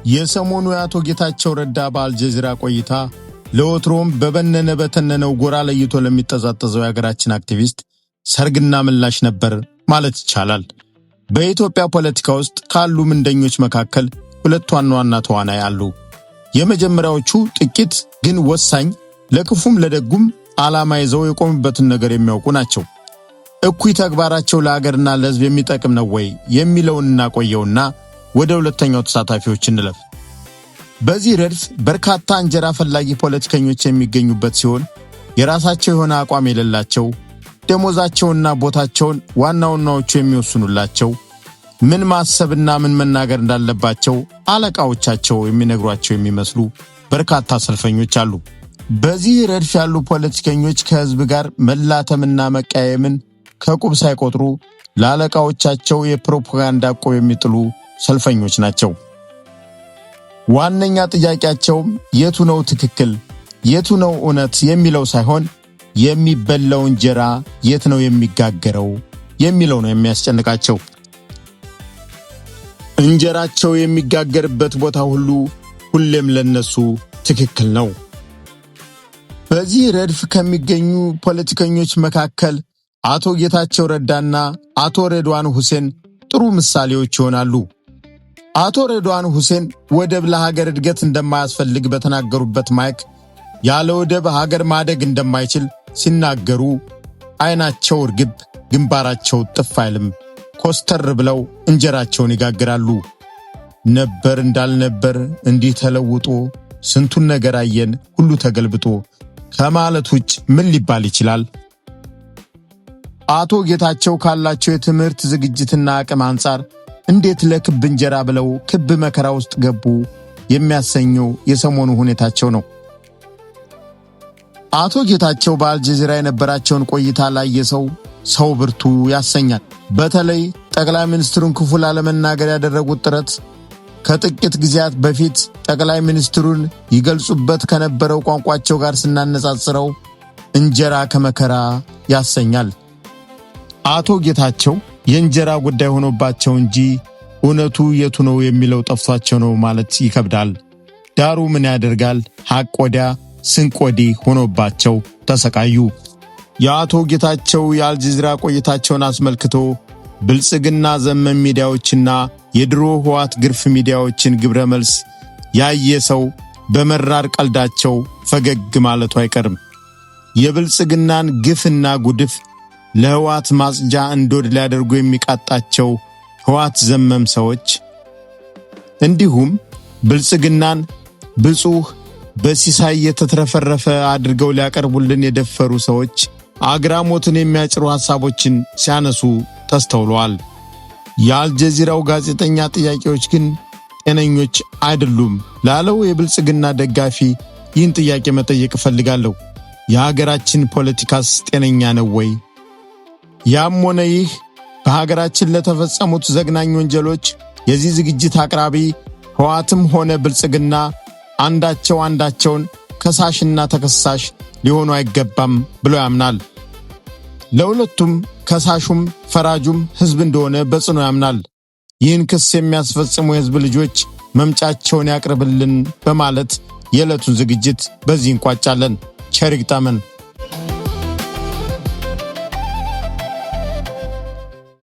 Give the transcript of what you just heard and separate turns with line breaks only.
የሰሞኑ የአቶ ጌታቸው ረዳ በአልጀዚራ ቆይታ ለወትሮም በበነነ በተነነው ጎራ ለይቶ ለሚጠዛጠዘው የሀገራችን አክቲቪስት ሰርግና ምላሽ ነበር ማለት ይቻላል። በኢትዮጵያ ፖለቲካ ውስጥ ካሉ ምንደኞች መካከል ሁለት ዋና ዋና ተዋናይ አሉ። የመጀመሪያዎቹ ጥቂት ግን ወሳኝ፣ ለክፉም ለደጉም ዓላማ ይዘው የቆሙበትን ነገር የሚያውቁ ናቸው። እኩይ ተግባራቸው ለሀገርና ለሕዝብ የሚጠቅም ነው ወይ የሚለውን እናቆየውና ወደ ሁለተኛው ተሳታፊዎች እንለፍ። በዚህ ረድፍ በርካታ እንጀራ ፈላጊ ፖለቲከኞች የሚገኙበት ሲሆን የራሳቸው የሆነ አቋም የሌላቸው፣ ደሞዛቸውና ቦታቸውን ዋና ዋናዎቹ የሚወስኑላቸው፣ ምን ማሰብና ምን መናገር እንዳለባቸው አለቃዎቻቸው የሚነግሯቸው የሚመስሉ በርካታ ሰልፈኞች አሉ። በዚህ ረድፍ ያሉ ፖለቲከኞች ከሕዝብ ጋር መላተምና መቀያየምን ከቁብ ሳይቆጥሩ ለአለቃዎቻቸው የፕሮፓጋንዳ ቆብ የሚጥሉ ሰልፈኞች ናቸው። ዋነኛ ጥያቄያቸውም የቱ ነው ትክክል፣ የቱ ነው እውነት የሚለው ሳይሆን የሚበላው እንጀራ የት ነው የሚጋገረው የሚለው ነው የሚያስጨንቃቸው። እንጀራቸው የሚጋገርበት ቦታ ሁሉ ሁሌም ለነሱ ትክክል ነው። በዚህ ረድፍ ከሚገኙ ፖለቲከኞች መካከል አቶ ጌታቸው ረዳና አቶ ሬድዋን ሁሴን ጥሩ ምሳሌዎች ይሆናሉ። አቶ ሬድዋን ሁሴን ወደብ ለሀገር እድገት እንደማያስፈልግ በተናገሩበት ማይክ ያለ ወደብ ሀገር ማደግ እንደማይችል ሲናገሩ አይናቸው እርግብ ግንባራቸው ጥፍ አይልም። ኮስተር ብለው እንጀራቸውን ይጋግራሉ። ነበር እንዳልነበር እንዲህ ተለውጦ ስንቱን ነገር አየን ሁሉ ተገልብጦ ከማለት ውጭ ምን ሊባል ይችላል? አቶ ጌታቸው ካላቸው የትምህርት ዝግጅትና አቅም አንጻር እንዴት ለክብ እንጀራ ብለው ክብ መከራ ውስጥ ገቡ የሚያሰኘው የሰሞኑ ሁኔታቸው ነው። አቶ ጌታቸው በአልጀዚራ የነበራቸውን ቆይታ ላየ ሰው ሰው ብርቱ ያሰኛል። በተለይ ጠቅላይ ሚኒስትሩን ክፉ ላለመናገር ያደረጉት ጥረት ከጥቂት ጊዜያት በፊት ጠቅላይ ሚኒስትሩን ይገልጹበት ከነበረው ቋንቋቸው ጋር ስናነጻጽረው እንጀራ ከመከራ ያሰኛል። አቶ ጌታቸው የእንጀራ ጉዳይ ሆኖባቸው እንጂ እውነቱ የቱ ነው የሚለው ጠፍቷቸው ነው ማለት ይከብዳል። ዳሩ ምን ያደርጋል፣ ሐቅ ወዲያ ስንቅ ወዲህ ሆኖባቸው ተሰቃዩ። የአቶ ጌታቸው የአልጀዚራ ቆይታቸውን አስመልክቶ ብልጽግና ዘመን ሚዲያዎችና የድሮ ህወሓት ግርፍ ሚዲያዎችን ግብረ መልስ ያየ ሰው በመራር ቀልዳቸው ፈገግ ማለቱ አይቀርም። የብልጽግናን ግፍና ጉድፍ ለህወሓት ማጽጃ እንዶድ ሊያደርጉ የሚቃጣቸው ህወሓት ዘመም ሰዎች እንዲሁም ብልጽግናን ብፁህ በሲሳይ የተትረፈረፈ አድርገው ሊያቀርቡልን የደፈሩ ሰዎች አግራሞትን የሚያጭሩ ሐሳቦችን ሲያነሱ ተስተውለዋል። የአልጀዚራው ጋዜጠኛ ጥያቄዎች ግን ጤነኞች አይደሉም ላለው የብልጽግና ደጋፊ ይህን ጥያቄ መጠየቅ እፈልጋለሁ። የሀገራችን ፖለቲካስ ጤነኛ ነው ወይ? ያም ሆነ ይህ በሀገራችን ለተፈጸሙት ዘግናኝ ወንጀሎች የዚህ ዝግጅት አቅራቢ ህወሓትም ሆነ ብልጽግና አንዳቸው አንዳቸውን ከሳሽና ተከሳሽ ሊሆኑ አይገባም ብሎ ያምናል። ለሁለቱም ከሳሹም ፈራጁም ሕዝብ እንደሆነ በጽኑ ያምናል። ይህን ክስ የሚያስፈጽሙ የሕዝብ ልጆች መምጫቸውን ያቅርብልን በማለት የዕለቱን ዝግጅት በዚህ እንቋጫለን። ቸር ይግጠመን።